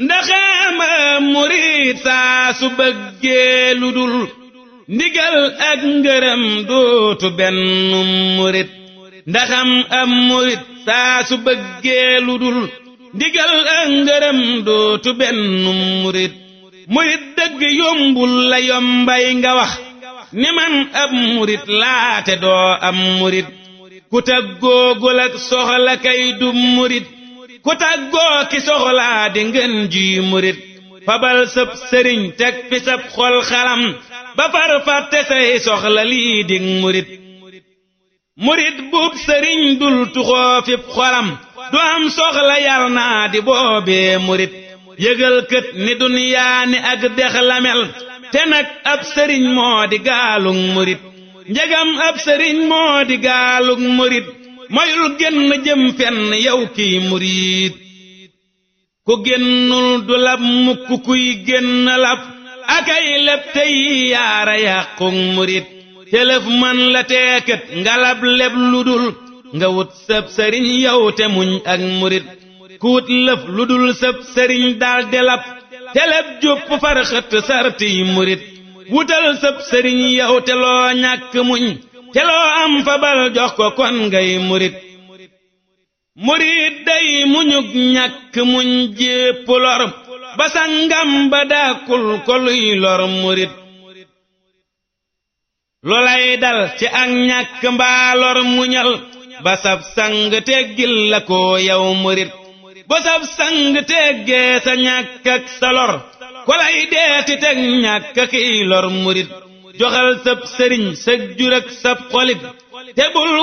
ndaxama murit saa su bëggee lu dul ndigal ak ngërëm dootu benn murit ndaxam am murit saa su bëggee lu dul ndigal ak ngërëm dootu benn murit murit dëgg yombul la yombay nga wax ni man ab murit laate doo am murit ku tàggoogul ak soxla kay du murit ku tàggoo ki soxlaa di ngeen ji murit fabal sab sëriñ teg fi sab xol xalam ba far fàtte say soxla lii dig murit murit buub sëriñ dul tuxoo fib xolam du am soxla yar naa di boobee murit yëgal kët ni dunyaa ni ak dex la mel te nag ab sëriñ moo di gaalug murit njegam ab sëriñ moo di gaalug murit moyul génn jëm fenn yow kiy murit ku génnul du lab mukk kuy génn lab akay leb tey yaara yàqug murit telëf man la teekat nga lab leb lu dul nga wut sab sëriñ yow te muñ ak murit ku wut lëf lu dul sab sëriñ daal de lab teleb jupp far xët sarti murit wutal sab sëriñ yow te loo ñàkk muñ te loo am fabal jox ko kon ngay murit murit day muñug ñàkk muñ jépp lor ba sangam ba dàkkul ko luy lor murit loolay dal ci ak ñàkk mbaa lor muñal ba sab sang teggil la ko yow murit ba sab sang teggee sa ñàkk ak sa lor ko lay deeti teg ñàkk kiy lor murit joxal sab sëriñ sag jur ak sab xolit te bul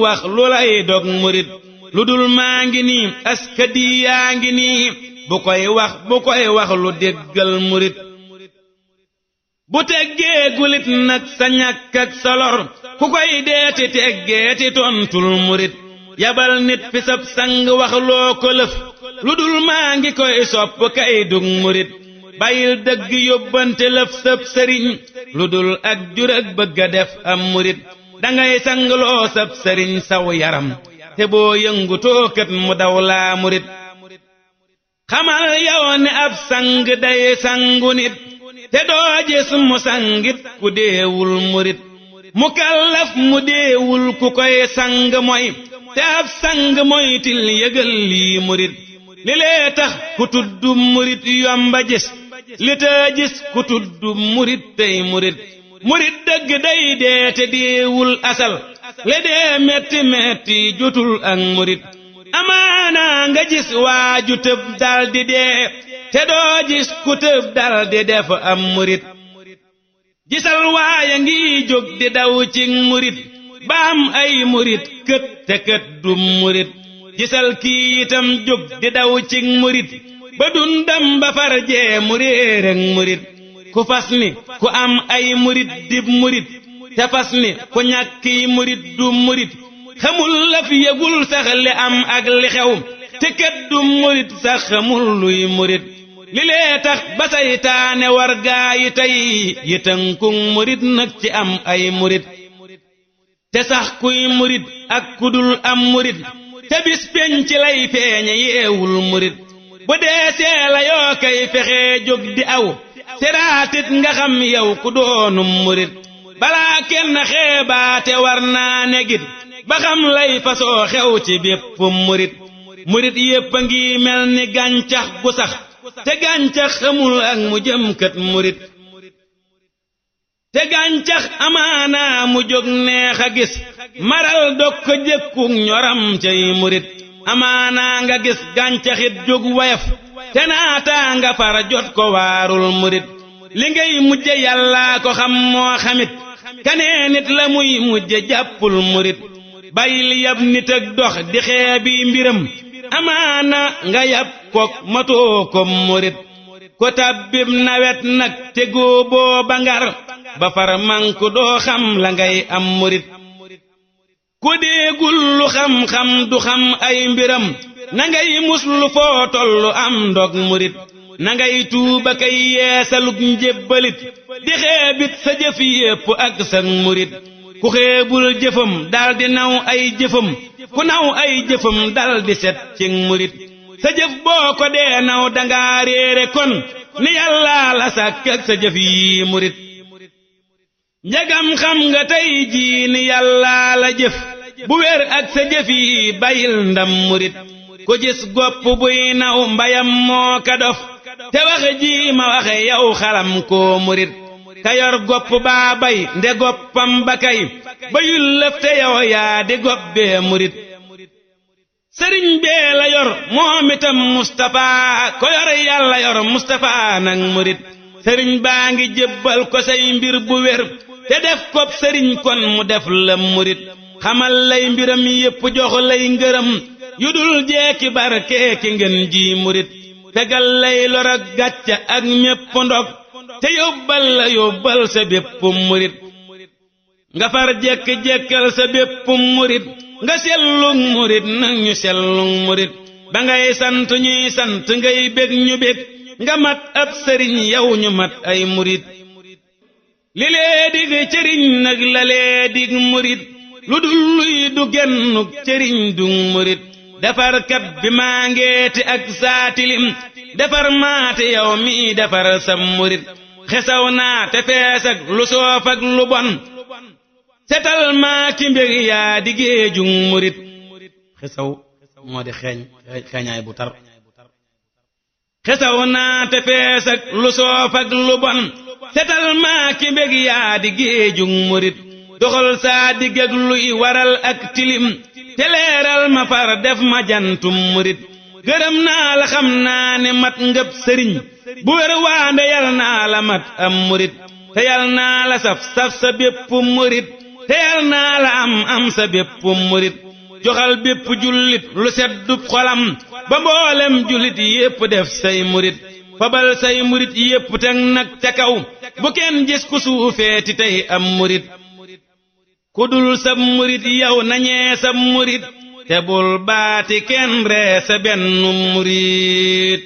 wax lu lay dog murit lu dul maa ngi nii askadi yaa ngi nii bu koy wax lu déggal murit bu teggee gulit nag sa ñàkk ak sa lor ku koy deeti teggeeti tontul murit yabal nit fi sab sang wax loo ko lëf lu dul maa ngi koy sopp kay dug murit bàyyil dëgg yóbbante lëf sab sëriñ lu dul ak jur ak bëgg a def am murit dangay sangloo sab sëriñ saw yaram te boo yëngutoo kët mu daw laa murit xamal yow ne ab sang day sangu nit te doo gis mu sangit ku deewul murit mu kallaf mu deewul ku koy sang moy te ab sang moytil yëgal lii murit li lee tax ku tudd murit yomba gis li taa gis ku tudd murit tey murit murit dëgg day dee te deewul asal le dee metti metti jotul ak murit amaana nga gis waaju tëb dal di dee te doo gis ku tëb dal di def am murit gisal waaya ngi jóg di daw ci murit ba am ay murit kët te kët du murit gisal kii itam jóg di daw ci murit ba dundam ba farjee mu réer ak murit ku fas ni ku am ay murit dib murit te fas ni ku ñàkki murit du murit xamul la fi yëgul sax li am ak li xew te kët du murit sax xamul luy murit li lee tax ba saytaane war gaa yi tey yi tënkug murit nag ci am ay murit te sax kuy murit ak kudul am murit te bis penc lay feeñe yeewul murit bu dee seela yoo kay fexe jóg di aw seraatit nga xam yow ku doonum murit balaa kenn xeebaate war naa negit ba xam lay fasoo xew ci bépp murit murit yépp a ngi mel ni gàncax gu sax te gàncax xamul ak mu jëm kët murit te gàncax amaana mu jóg neex a gis maral dog ko jëkkug ñoram cay murit amaana nga gis gàncaxit jóg wayaf te naataa nga far jot ko waarul murit li ngay mujje yàllaa ko xam moo xamit kanee nit la muy mujje jàppul murit bàyyil yab nit ak dox di xeebi mbiram amaana nga yab kook matoo ko murit ko tabbib nawet nag te góoboo ba ngar ba far manku doo xam la ngay am murit ku déegul lu xam-xam du xam ay mbiram na ngay muslu foo tollu am ndog murit na ngay tuuba kay yeesalug njébbalit di xeebit sa jëf yépp ak sa murit ku xeebul jëfam daldi naw ay jëfam ku naw ay jëfam daldi set ci murit sa jëf boo ko dee naw danga réere kon ni yàlla la sàkk ak sa jëf yi murit njagam xam nga tey jii ni yàlla la jëf bu wér ak sa jëf yi bayil ndam murit ku gis gopp buy naw mbayam moo ka dof te waxe ji ma waxe yow xalam koo murit ka yor gopp baa bay nde goppam ba kay bayul lëf te yow yaa di gopp bee murit sëriñ bee la yor moom itam Mustapha ko yor yàlla yor Mustapha nag murit sëriñ baa ngi jébbal ko say mbir bu wér te def kopp sëriñ kon mu def la murit xamal lay mbiram yépp jox lay ngërëm yu dul jeeki barke ki ngeen ji murit fegal lay lor ak gàcca ak mépp ndog te yóbbal sa bépp murit nga far jekk-jekkal sa bépp murit nga sellug murit nag ñu sellug murit ba ngay sant ñuy sant ngay bég ñu bég nga mat ab sëriñ yow ñu mat ay murit li lee dig cëriñ nag la lee dig murit lu dul luy du gennuk cëriñ du murit defarkat bi maa ngeeti ak saatilim defar maate yow mi defar sa murit xesaw naa te fees ak lu soof ak lu bon setal maa ki mbég yaa di géejug murit xesaw moo di xeeñaay bu tar xesaw naa te fees ak lu soof ak lu bon setal maa ki mbég yaa di géejug murit doxal saa digg ak luy waral ak tilim te leeral ma far def ma jantum murit gërëm naa la xam naa ne mat ngëb sëriñ bu wér waande yal naa la mat am murit te yal naa la saf sa bépp murit te yal naa la am sa bépp murit joxal bépp jullit lu seddub xolam ba mboolem jullit yépp def say murit fabal say murit yépp teg nag ca kaw bu kenn gis ku suufeeti tey am murit ku dul sab murit yow nañee sab murit te bul baati kenn ree sa benn murit